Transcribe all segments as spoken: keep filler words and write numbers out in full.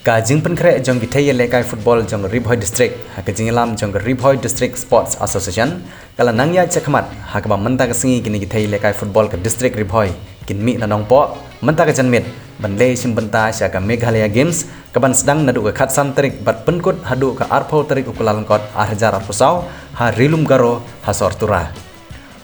Ka jingpynkhreh jong ki thei ïalehkai football jong Ri Bhoi District ha ka jingïalam jong ka Ri Bhoi District Sports Association ka la nang ïaid shakhmat, ha kaba mynta ka sngi kine ki thei ïalehkai football ka District Ri Bhoi kin mih na Nongpoh mynta ka janmiet ban leit shim bynta sha ka Meghalaya Games, kaban sdang naduh ka khatsan tarik bad pynkut haduh ka arphew tarik u Kyllalyngkot ar hajar arphew saw ha Ri Lum Garo ha sor Tura.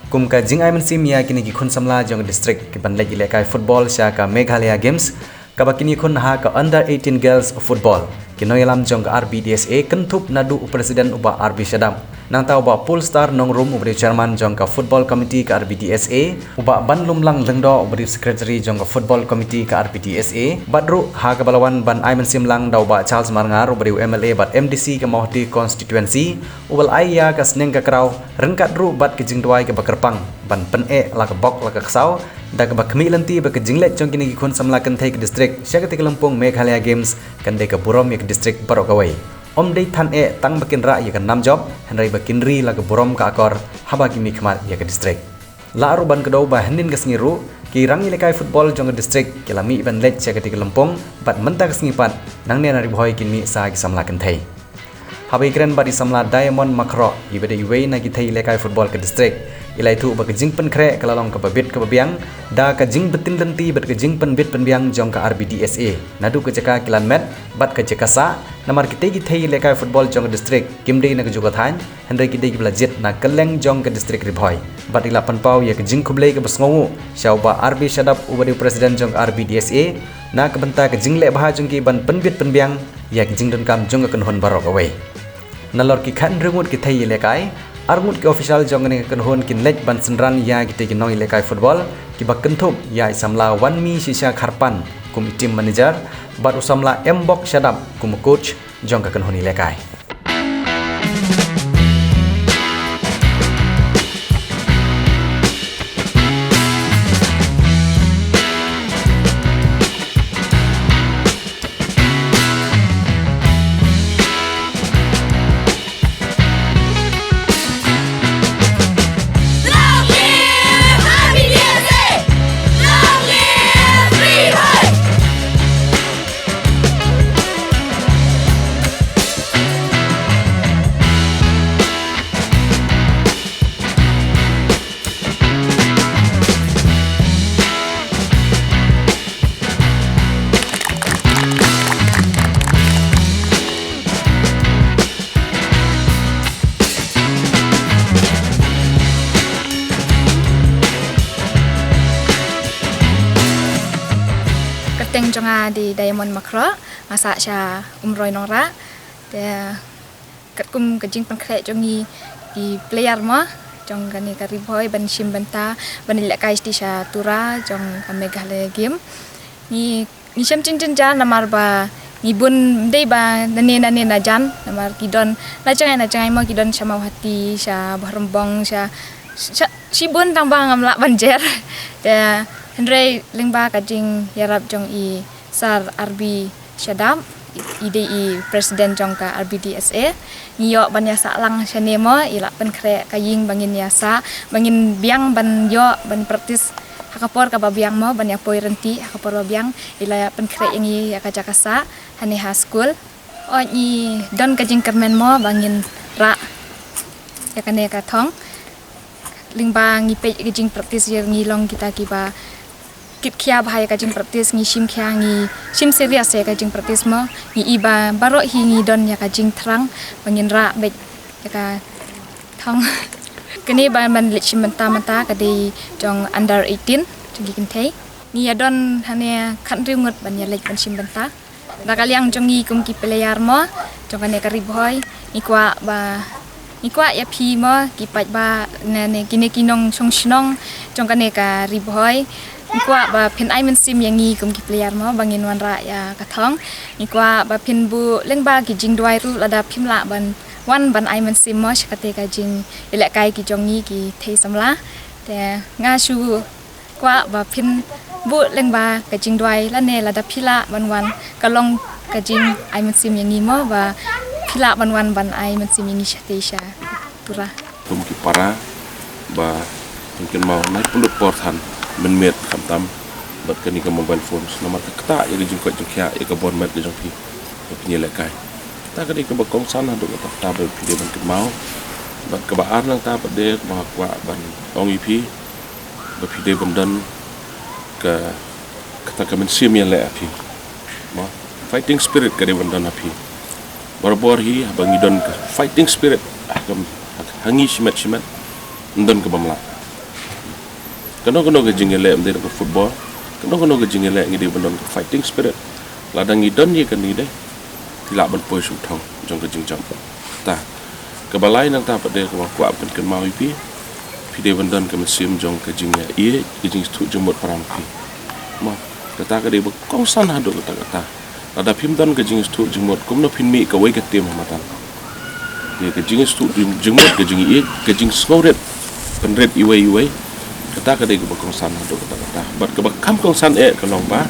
Kum ka jingai mynsiem ïa kine ki khun samla jong ka district kiban leit ïalehkai football sha ka Meghalaya Games, kaba kin ïakhun ha ka Under eighteen Girls Football, ki nongïalam jong ka R B D S A kynthup naduh u President u Bah R B Shadap, nangta u Bah Polestar Nongrum uba dei u Chairman jong ka Football Committee ka R B D S A, u Bah Banlumlang Lyngdoh uba dei u Secretary jong ka Football Committee ka R B D S A, bad ruh ha kaba la wan ban ai mynsiem lang da u Bah Charles Marngar uba dei u M L A bad M D C ka Mawhati Constituency, uba la ai ïa ka sneng ka kraw ryngkat ruh bad ka jingduwai kaba kyrpang ban pyneh la ka bok la ka ksaw, da kaba khmih lynti ba ka jingleit jong kine ki khun samla kynthei ka district sha katei ka lympung Meghalaya Games kan dei ka burom ïa ka district baroh kawei. Ym dei than eh tang ba kin rah ïa ka nam jop, hynrei ba kin ri la ka burom ka akor haba ki mihkhmat ïa ka district. Lah ruh ban kdew ba hynnin ka sngi ruh ki rangïalehkai football jong ka district ki la mih ban leit sha katei ka lympung, bad mynta ka sngi pat nangne na Ri Bhoi kin mih sa ki samla kynthei. Haba ïakren bad i samla Diamond Makhroh, iba dei iwei na ki thei ïalehkai football ka district, i la ïathuh ba ka jingpynkhreh ka la long kaba bit kaba biang da ka jingbtin lynti bad ka jingpynbit pynbiang jong ka R B D S A. Naduh ka jaka kilan met bad ka jaka sah, namar kitei ki thei ïalehkai football jong ka district kim dei na kajuh ka thaiñ, hynrei ki dei kiba la jied na kylleng jong ka district Ri Bhoi. Bad i la pynpaw ïa ka jingkhublei kaba sngewnguh sha u Bah R B Shadap uba dei u President jong ka R B D S A na ka bynta ka jingleh bha jong ki ban pynbit pynbiang ïa ka jingdonkam jong ka kynhun baroh kawei. Nalor ki khathynriew ngut ki thei ïalehkai, ar ngut ki official jong kane ka kynhun kin leit ban synran ïa kitei ki nongïalehkai football, kiba kynthup ïa i samla Wanmi Shisha Kharpan kum i team manager, bad u samla M Bok Shadap kum u coach jong ka kynhun ïalehkai. Kyrteng jong nga dei Diamond Makhroh, nga sah sha Umroi Nongrah. Te katkum ka jingpynkhreh jong ngi ki player mo jong kane ka Ri Bhoi ban shim bynta ban ïalehkai sha Tura jong ka Meghalaya Game. Ngi ngi shem jynjar namar ba ngi bun, ym dei ba nangne nangne na jan, namar ki don na jngai na jngai mo, ki don sha Mawhati, sha Bhoirymbong, sha, sha shibun tang ba ngam lah ban jer. Te hynrei lyngba ka jingïarap jong i Sir R B Shadap, i dei i President jong ka R B D S A, ngi ïoh ban ïasah lang shane mo, i la pynkhreh ka ïing ba ngin ïasah, ba ngin biang ban ïoh ban practice ha ka por kaba biang mo, ban ïa poi rynti ha ka por ba biang. I la pynkhreh ïa ngi ïa ka jaka sah hane ha skul. Oi, ngi don ka jingkyrmen mo ba ngin rah ïa kane ka thong. Lyngba ngi peit ka jingpractice, ïa ngi long kita kiba kit khia bha ïa ka jingpractice, ngi shim khia, ngi shim serious ïa ka jingpractice mo. Ngi i ba baroh hi ngi don ïa ka jingthrang ba ngin rah beit ïa ka thong. Kane ba man leit shim bynta mynta ka dei jong under eighteen jong ki kynthei. Ngi ïa don hane khathynriew ngut ban ïa leit ban shim bynta. Da ka liang jong ngi kum ki player mo jong kane ka Ri Bhoi, ngi kwah ba, ngi kwah ïa phi mo ki paidbah ne, ne kine ki nongshong shnong jong kane ka Ri Bhoi. Ngi kwah ba phin ai mynsiem ïa ngi kum ki player mo ba ngin wanrah ïa ka thong. Ngi kwah ba phin buh lyngba ki jingduwai ruh lada phim lah ban wan ban ai mynsiem mo sha kata ka jingïalehkai ki jong ngi ki thei samla. Te nga shu kwah ba phin buh lyngba ka jingduwai lane lada phi lah ban wan, ka long ka jingai mynsiem ïa ngi mo ba phi lah ban wan ban ai mynsiem ïa ngi shatei sha Tura. Kum ki para ba phin kynmaw nai pynlut por than mynmiet khamtam bad kane ka mobile phones namar ka ktah ïa ka jingkoit jingkhiah ïa ka bun met ka jong phi. Phi ïalehkai. Ta ka dei kaba kongsan haduh katta katta ba phi dei ban kynmaw. Bad kaba ar nangta pat de kaba nga kwah ban ong ïa phi ba phi dei ban don ka, kata ka mynsiem ïaleh ha phi. Mo, fighting spirit ka dei ban don ha phi. Barabor hi haba ngi don ka fighting spirit ha ka, ha ngi shimet shimet, ym don kaba mlak. Kano kano ka jingïaleh, ym dei ka football, kano kano ka jingïaleh ngi dei ban don ka fighting spirit. Lada ngi don ïa kane de, phi lah ban poi sha u thong jong ka jingjop. Ta kaba lai nangta pat de kaba kwah ban pynkynmaw ïa phi, phi dei ban don ka mynsiem jong ka jingïaieit, ka jingsngewthuh jingmut para phi. Mo, kata ka dei ba kongsan haduh katta katta. Lada phim don ka jingsngewthuh jingmut, kumno phin mih kawei ka team ha matan? Te ka jingsngewthuh jingmut, ka jingïaieit, ka jingsngewrit, pynrit iwei iwei, kata ka dei kaba kongsan haduh katta katta. Bad kaba kham kongsan eh ka long ba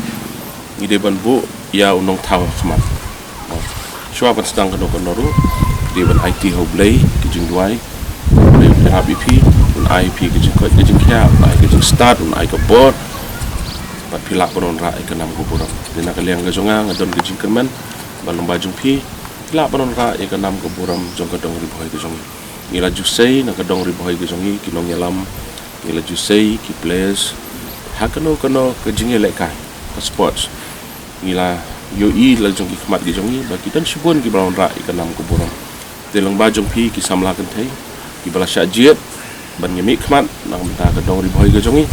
ngi dei ban buh ïa u nongthaw ha khmat. Shuwa ban sdang kano kano ruh, dei ban aiti ha U Blei ka jingduwai. U Blei un ïarap ïa phi, un ai ïa phi ka jingkoit ka jingkhiah, un ai ka jingstad, un ai ka bor. Bad phi lah ban wanrah ïa ka nam ka burom. Te na ka liang ka jong nga, nga don ka jingkyrmen ba lyngba jong phi, phi lah ban wanrah ïa ka nam ka burom jong ka Dong Ri Bhoi ka jong ngi. Ngi la ju sei na ka Dong Ri Bhoi ka jong ngi ki nongïalam, ngi la ju sei ki players ha kano kano ka jingïalehkai ka sports. Ngi la ïohi la jong ki khmat ki jong ngi ba ki don shibun kiba la wanrah ïa ka nam ka burom. Te lyngba jong phi ki samla kynthei kiba la shah jied ban ïamih khmat na ka bynta ka Dong Ri Bhoi ka jong ngi,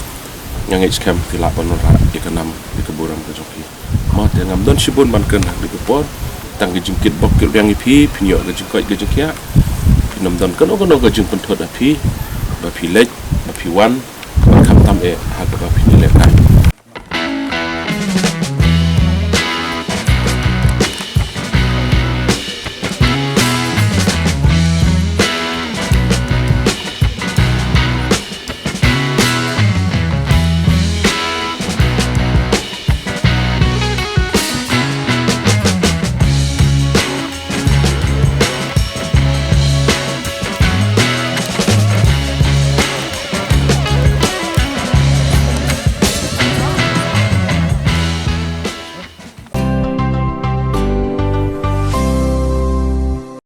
nga ngeit skhem phi lah ban wanrah ïa ka nam ïa ka burom ka jong phi. Mo, te ngam don shibun ban kren ha kane ka por, tang ka jingkitbok kitrwiang ïa phi, phin ïoh ka jingkoit ka jingkhiah. Phin ym don kano kano ka jingpynthut ha phi ba phi leit, ba phi wan, bad khamtam eh ha kaba phin ïalehkai.